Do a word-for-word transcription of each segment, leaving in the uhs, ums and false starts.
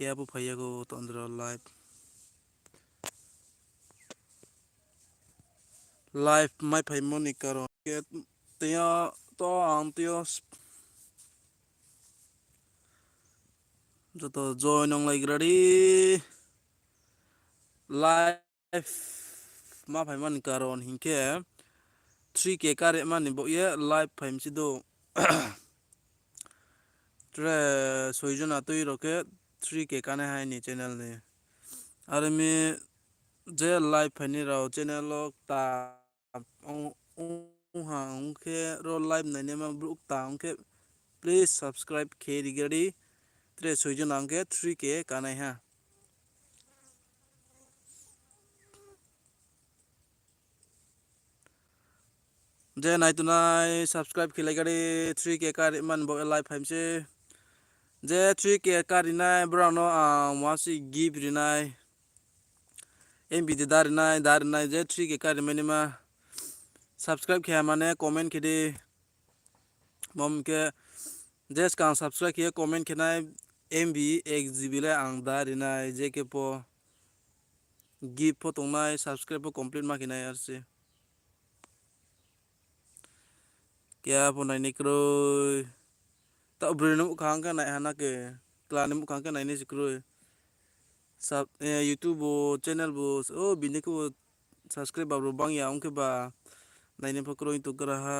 Keha pho phai ya kho tondro live. Live mai phaimo ni karon khe tei yo to ang tei yo joto join onglai gra di. Live ma phaimo ni karon hing khe three K kare mani bo ye live phai msi do. Tre soi jona tui rao khe three K kanai hai ni channel ni. Are mi je live phai ni rao channel wo ta ong, ong ha ong khe ro live nainaima brouh ta ong khe please subscribe khe ri gra di. Tre soi jona ong khe three K kanai ha. Je naitongnai subscribe khe lai gra di, three K kari mani bo live phai mse. Je three K kari nai brao no ang masi gift ri nai. M B de da ri nai, da ri nai, je three K kari mai naima. Subscribe khe mane comment khe di. Mom khe je skang subscribe khe comment khe nai M B ek G B le ang da ri nai, je khe pho gift pho tongnai, subscribe pho complete ma khe nai ar se. Keha pho nai ni kroi. Taoh broi ni muhkhang khe nai ha na khe, kla ni muhkhang khe nai ni se kroi. Sub-, eh, YouTube bo, channel bo, o bini khe bo subscribe ba bro bang ya ong khe ba nai ni pho kroi tong gra ha.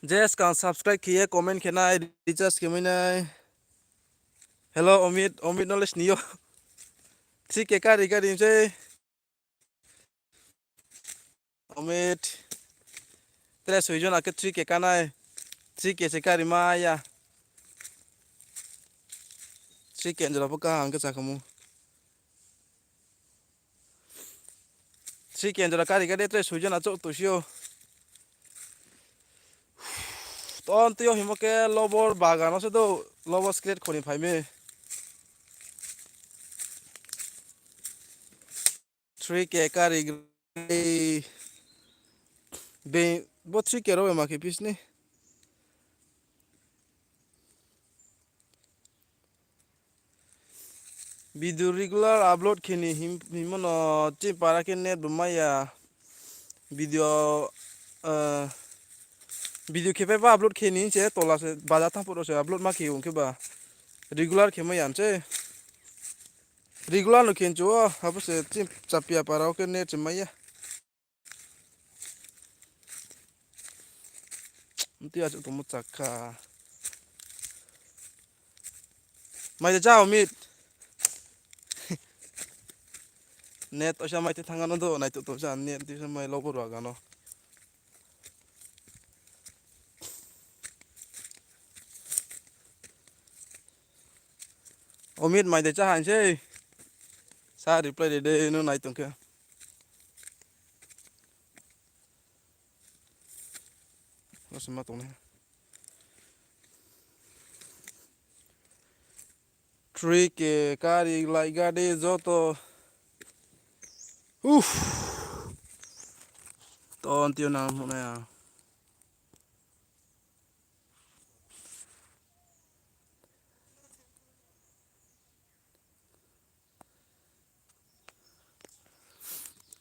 Je skang subscribe khe ye comment khe nai, recharge khe mai nai. Hello Omit, Omit no le sini yo. Three K kari kari se. Omit. Tre soi jona khe three K kanai. Three K se kari mai ya. Three K jora pho kaham khe chakhamu. Three K jora kari kari tre soi jona chouh to si yo. Ton tui yo himo khe lobor bagan wo se do lobor scratch khoni phai mi. Three K kari gre. Be, bo three K ro be ma khe pis ni. Video regular upload khe ni him-, himo no chini para khe net bo mai ya. Video, eh, video khe pai ba upload khe ni se tola se baja thang phuh rao se upload ma khe ong khe ba regular khe mai ya se. Regular no khe nchu o, abo se chini Chapia para wo khe net se mai ya. Mti achouh tongmo chakha. Mai de chá Omit. Net toisa mai te thang ano do, nai to toisa net toisa mai lobo rwa gano. Omit mai de chá hain sei. Sa reply de de no nai tong khe. Bo se ma tongnai. Three K kari lai ga de joto. Uff. Ton tio nang mo na ya.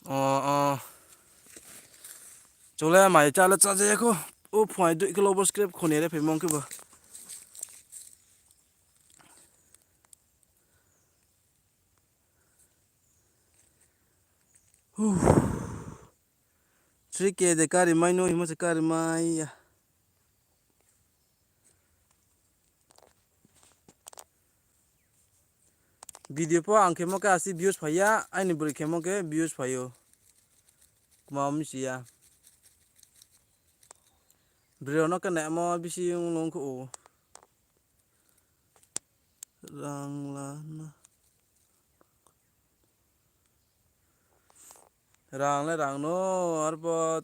O, o. Chole mai chá le chá je kho. O phai dui kilo bo script khoni re phaimo khe ba. Huh. Three K de kari mai no, himo se kari mai ya. Video pho ang khemo khe asi views phai ya, aini broi khemo khe views phai ou. Kma misi ya. Broi rao no khe naimo bisi ong long kho ou. Rang la na. Rang le rang no, arphuh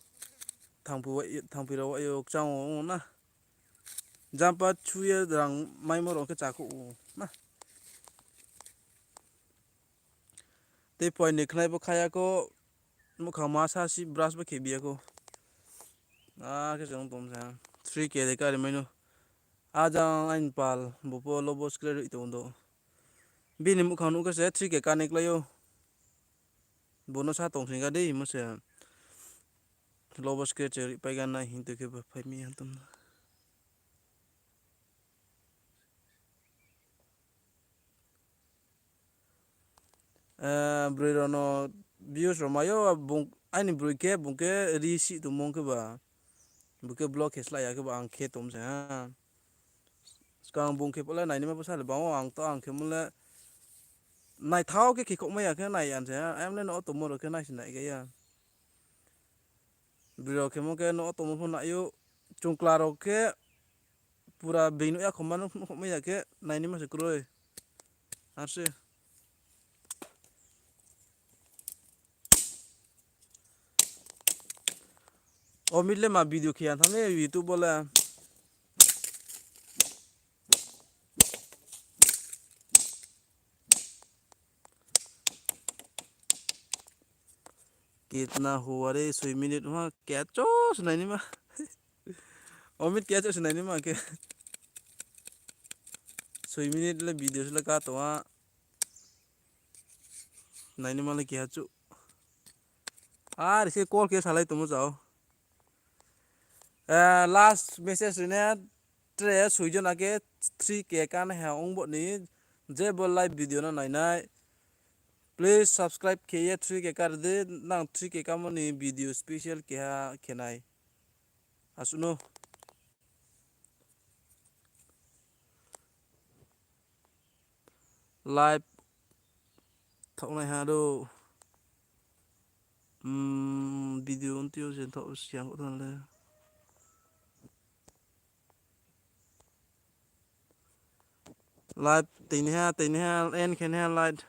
thangphi rao wai yo kchang ou na. Jampa chu ye rang maimo rao khe chá kho ou na. Tei poi ni khnai pho kha ya kho, muhkhang ma sa si brush pho khe bi ya kho. A khe se ong tong sa. Three K de kari mai no. Ajang aini pal, bo pho lobo screen ri tong do. Bini muhkhang nuh khe se three K connect lai ou. Bo no sa tong sing ga dei, mo se lobo screen che ri pai ga nai hing tui khe bo phai mi ya tong na. Eh, broi rao no views rao mai ou, bung, aini broi khe, bung khe ri si tongmo khe ba. Bung khe block khe slái ya khe ba ang khe tong se ha. Skang bung khe pho le nainima bsa le bang ou, ang to ang khe mo le naithao khe khe khouhmai ya khe nai ya se ha. Em le no o tongmo rao khe nai se nai ga ya. Broi rao khe mo khe no o tongmo pho nai ou, chungkla rao khe pura being nuh ya khoma nuh, nuh khoma ya khe nainima se kroi. Ar se. Omit le ma video khe ya thanng le YouTube wo le. Kitna hua re, soi minute ma keha chouh se nainima. Omit keha chouh se nainima khe. Soi minute le video se le ka tong ha. Nainima le keha chouh. Ar se call khe salai tongmo jao. Eh, last message ri nai, tre soi jon akhe three K kanaiha ong bo ni, je bo live video no nainai. Please subscribe khe ye three K kar di, nang three K kamo ni video special keha khe nai. Asuh no. Live thaoh nai ha do. Hmm, video ntio se thaoh siang kho thanng le. Live tini ha, tini ha, end khe ni ha live.